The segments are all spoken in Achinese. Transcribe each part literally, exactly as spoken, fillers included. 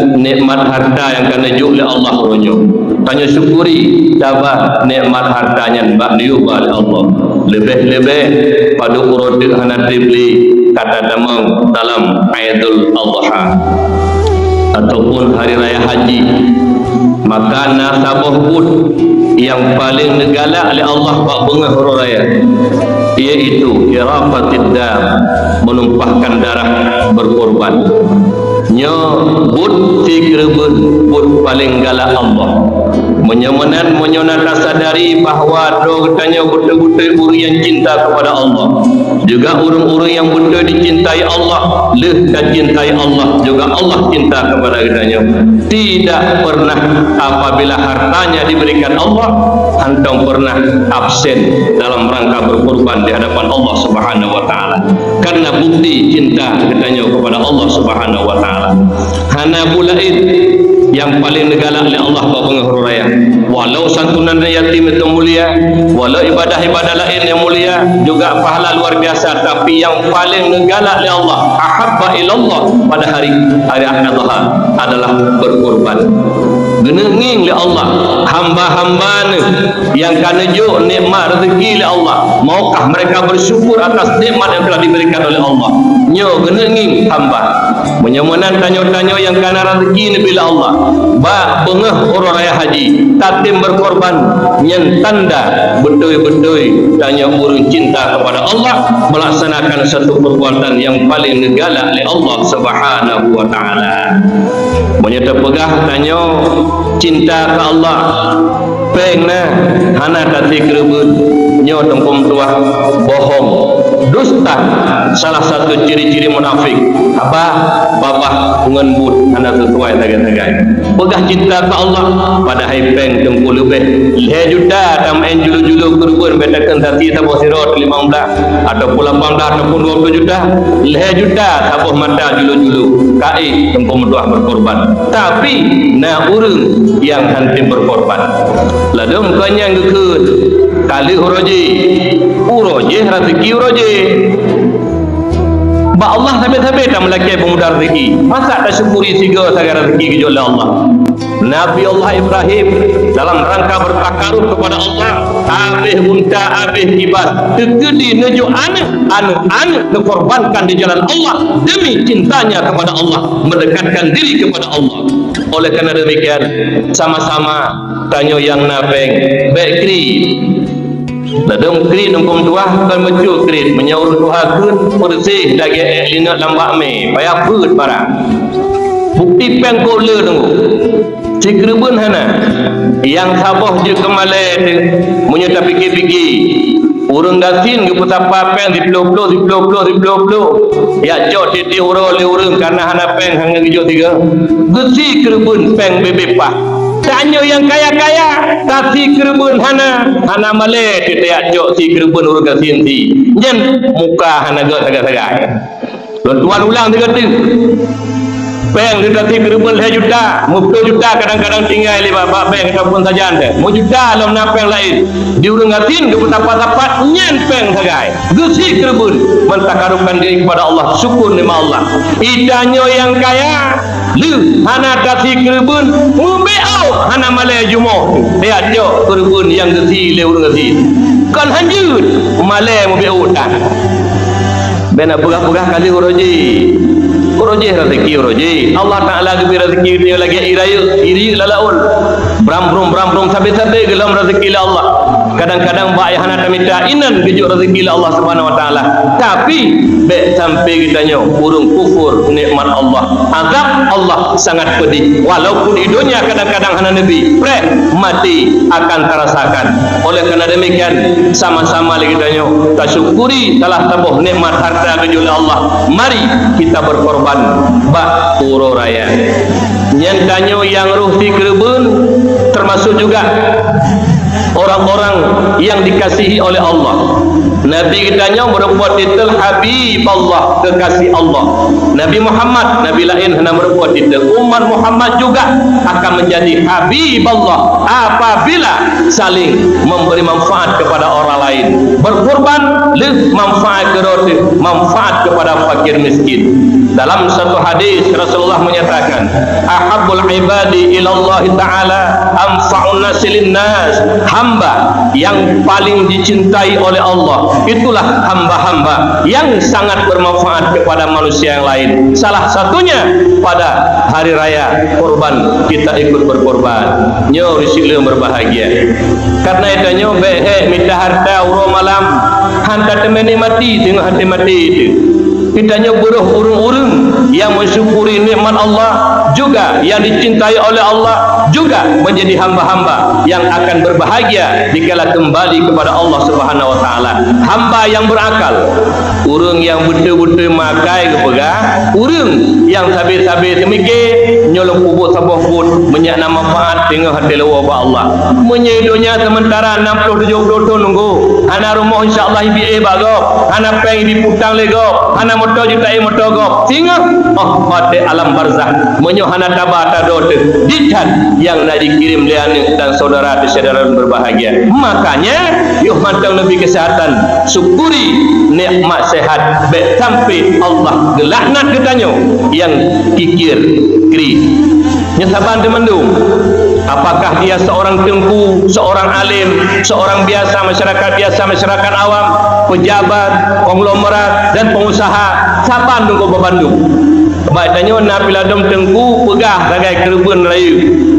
nikmat harta nyang ka neujok lé Allah uroe nyoe. Tanyoe syukuri, taba nikmat harta nyan bak neuyue ba lé Allah. Leubeh-leubeh padub uroe teuk hana treb lé ka tatamong dalam Aidul Adha ataupun Hari Raya Haji. Maka na saboh buet nyang paleng neugalak lé Allah bak beungoh uroe raya, yaitu iraqatid dam, menumpahkan darah, berkorban. Nyoe buet sikeureubeuen buet paleng galak Allah. Meunyoe meunan, meunyoe na tasadari bahwa droe geutanyoe beutôi-beutôi ureuëng nyang cinta kepada Allah, juga ureuëng-ureuëng nyang beutôi dicintai Allah, lheueh tacintai Allah, juga Allah cinta kepada geutanyoe. Tidak pernah apabila hartanya diberikan Allah, hantom pernah absen dalam rangka berkorban di hadapan Allah Subhanahu wa Ta'ala. Karena bukti cinta geutanyoe kepada Allah Subhanahu wa Ta'ala. Hana buet laén nyang paleng neugalak lé Allah bak beungoh uroe raya. Walau santunan yatim itu mulia, walau ibadah-ibadah laén yang mulia, juga pahala luar biasa, tapi yang paleng neugalak lé Allah, ahabba ilallah pada hari, hari Adha adalah berkorban. Geuneuk ngieng lé Allah, hamba-hamba neuh nyang ka neujok nikmat rezeki lé Allah, maukah mereka bersyukur atas nikmat yang telah diberikan oleh Allah? Nyoe geuneuk ngieng hamba. Meunyoe meunan tanyoe-tanyoe nyang ka na rezeki neubri lé Allah, bak beungoh uroe raya haji, tatem berkorban, nyan tanda beutôi-beutôi tanyoe ureuëng cinta kepada Allah, melaksanakan satu perbuatan yang paleng neugalak lé Allah Subhanahu wa Ta'ala. Meunyoe teupeugah tanyoe cinta keu Allah, péng na, hana tasikeureubeuen, nyoe teungku meutuah, bohong, dusta, salah satu ciri-ciri munafik. Haba babah ngon buet hana sesuai sagai-sagai. Peugah cinta keu Allah, padahai péng teungku leubeh lhée juta tameu'en julu-julu keureubeuen, bèk takheun tasi saboh sirot limong blaih, ataupun lapan blaih, ataupun dua puluh juta, lhée juta saboh mata julu-julu, ka ék teungku meutuah berkorban. Tapi na ureuëng nyang hana berkorban. Ladôm kon nyang geukheun, ka lheueh uroe jéh. Uroe jéh raseuki uroe jéh. Bak Allah sabe-sabe tameulakée peumudah raseuki. Masa tasyukuri sigoe sagai raseuki geujok lé Allah? Nabi Allah Ibrahim dalam rangka bertakarub kepada Allah, habéh unta, habéh kibas, teukeudi neujok aneuëk, aneuëk, aneuëk neukorbankan di jalan Allah demi cintanya kepada Allah, mendekatkan diri kepada Allah. Oleh karena demikian, sama-sama tanyoe nyang na péng, bèk kriet. Ladôm kriet teungku meutuah, kon bacut kriet. Meunyoe ureuëng tuha kheun, peureuseh lagée ék linot lam bak mé, payah peuet barang. Bukti péng kôb le teungku. Sikeureubeuen hana. Nyang saboh jeuet keu malée teuh, meunyoe tapike-pike. Ureuëng gasien geupeusapa péng siploh ploh, siploh ploh, siploh ploh. Jak cok tieb-tieb uroe lé ureuëng, kareuna hana péng, hana geujok sigoe. Geusikeureubeuen péng bebe pah. Tanyoe nyang kaya-kaya, tasikeureubeuen hana, hana malée teuh tajak cok sikeureubeuen ureuëng gasien sie. Nyan muka hana gét sagai-sagai. Lôn tuan ulang sigoe teuk. Péng teuh tasikeureubeuen lhée juta, meuploh juta kadang-kadang tinggai lé bak, bak bank ataupun sajan teuh. Meujuta lom na péng laén. Di ureuëng gasien geupeutapa-tapa nyan péng sagai. Geusikeureubeuen, mentakarubkan diri kepada Allah, syukur nikmat Allah. Tanyoe nyang kaya, lheueh hana tasikeureubeuen, meubeuet ôk hana malée jumoh. Tajak cok keureubeuen nyang geusie lé ureuëng gasien. Kon hanjeuet, malée meubeuet ôk tan. Bèk na peugah-peugah ka lheueh uroe jéh. Uroe jéh raseuki uroe jéh. Allah Taala geubri raseuki geutanyoe lagée ié rayeuk, ié rayeuk lam laôt. Bram-brum, bram-brum, sabe-sabe geulom raseuki lé Allah. Kadang-kadang bak nyang hana tamita inan geujok raseuki lé Allah Subhanahu wa Taala. Tapi bèk sampai geutanyoe ureuëng kufur nikmat Allah. Azab Allah sangat pedih. Walaupun di donya kadang-kadang hana neubi, preh maté akan tarasakan. Oleh karena demikian, sama-sama lé geutanyoe tasyukuri salah saboh nikmat harta geujok lé Allah. Mari kita berkorban bak uroe raya. Nyan tanyoe nyang roh sikeureubeuen termasuk juga Orang-orang yang dikasihi oleh Allah. Nabi geutanyoe meureumpok titel Habiballah, kekasih Allah. Nabi Muhammad, nabi laén hana meureumpok titel. Umat Muhammad juga akan menjadi Habiballah apabila saling memberi manfaat kepada orang lain. Berkorban lheueh manfaat keudroe teuh, manfaat kepada fakir miskin. Dalam satu hadis Rasulullah menyatakan, "Ahabbul ibadi ilallahi ta'ala anfa'un nasi linnas." Hamba yang paling dicintai oleh Allah, itulah hamba-hamba yang sangat bermanfaat kepada manusia yang lain. Salah satunya pada hari raya kurban, kita ikut berkorban. Nyoe ureueng syiek leueng berbahagia. Karena geutanyoe bék hék mita hareuta uroe malam, han tateumé nikmati teungoh até maté teuh. Geutanyoe beurôh ureueng-ureueng yang mensyukuri nikmat Allah, juga yang dicintai oleh Allah, juga menjadi hamba-hamba yang akan berbahagia dikala kembali kepada Allah Subhanahu wa Taala. Hamba yang berakal, ureueng nyang beutôi-beutôi meuakai geupeugah, ureueng nyang sabe-sabe teumike, nyoe lôn peubuet saboh buet, meunyo na manfaat teungoh até lôn woe bak Allah. Meunyo donya sementara enam puluh tujuh puluh thon nunggu, hana rumoh insya Allah ibi éh bak gob, hana péng ibi putang lé gob, hana moto juta éh moto gob. Singoh, oh, watée alam barzakh, meunyoe hana taba tadoe teuh, di that nyang na jikirém lé aneuk dan saudara di syedara berbahagia. Makanya, yoh mantong neubi kesehatan, syukuri nikmat sehat, bék sampai Allah geulaknat geutanyoe nyang kikir kriet. Nyan saban teumandum. Apakah dia seorang teungku, seorang alim, seorang biasa, masyarakat biasa, masyarakat awam, pejabat, konglomerat, dan pengusaha, saban teungku beubandum. Bak tanyoe na piladom teungku peugah sagai keureubeuen rayeuk.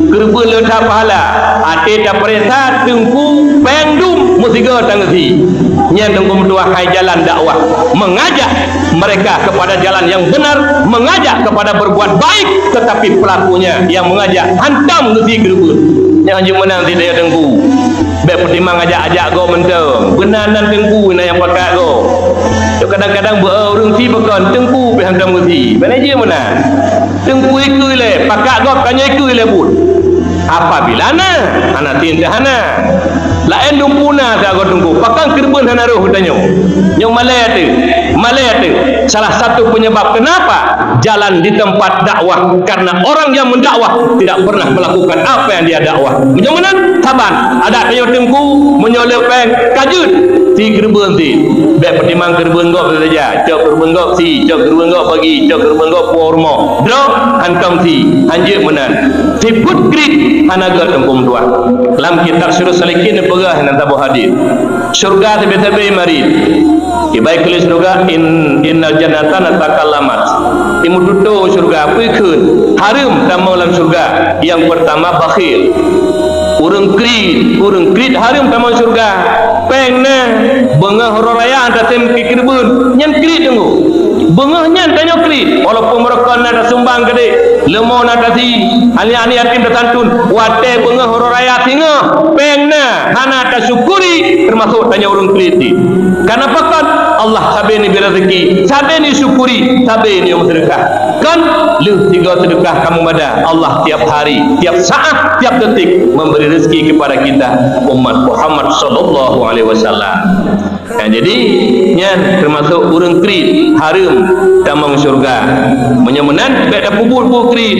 Keureubeuen le that pahala. Até tapeuriksa teungku péng dum meusigoe tanggeusi. Nyan teungku meutuah hai jalan dakwah. Mengajak mereka kepada jalan yang benar, mengajak kepada berbuat baik, tetapi pelakunya yang mengajak hantom geusi keureubeuen. Nyang jeuet meunan sideh teungku. Bék peutimang ajak-ajak gob mantong. Beuna nan teungku na nyang pakat gob. Kadang-kadang beu ureueng si pakon teungku pih hantom geusi. Bék na jeuet meunan. Teungku ikui lé, pakat gob tanyoe ikui lé buet. Apabila na, hana tin teuh hana. Laén dumpeue na siagoe teungku, pakon keureubeuen hana roh geutanyoe. Nyoe malée teuh, malée teuh. Salah satu penyebab kenapa jalan di tempat dakwah, karena orang yang mendakwah tidak pernah melakukan apa yang dia dakwah. Meunyoe meunan, saban, adak tanyoe teungku, meunyoe le péng, ka jeuet, si keureubeuen si. Bék peutimang keureubeuen gob saja, cok keureubeuen gob si, cok keureubeuen gob bagi, cok keureubeuen gob puwoe rumoh. Droe, hantom si, hanjeuet meunan. Sifeuet kriet hana gét teungku meutuah. Lam kitab Sirus Salikin neupeugah nan saboh hadis. Syurga sabe-sabe marit. Ibai keuleue syurga, in, innal jannata natakallamat. Imeututoe syurga peue kheun, hareuem tamong lam syurga. Nyang peurtama bakhil. Ureueng kriet, ureueng kriet hareuem tamong syurga. Péng na, beungoh uroe raya tasém keureubeuen, nyan kriet teungku. Beungoh nyan tanyoe kriet, walaupun meureukoh na tasumbang keudeh, leumo na tasi, aneuk-aneuk yatim tasantun, watée beungoh uroe raya singoh, péng na, hana tasyukuri, teumasok tanyoe ureueng kriet jih. Karena pakon? Allah sabe neubri raseuki, sabe neusyukuri, sabe neumeuseudekah. Kon lheueh sigoe seudekah kamoe mada, Allah tiap hari, tiap saat, tiap detik memberi rezeki kepada kita umat Muhammad sallallahu alaihi wasallam. Nah, jadi nyan teumasok ureueng kriet hareuem tamong syurga. Meunyoe meunan bék tapeubuet buet kriet.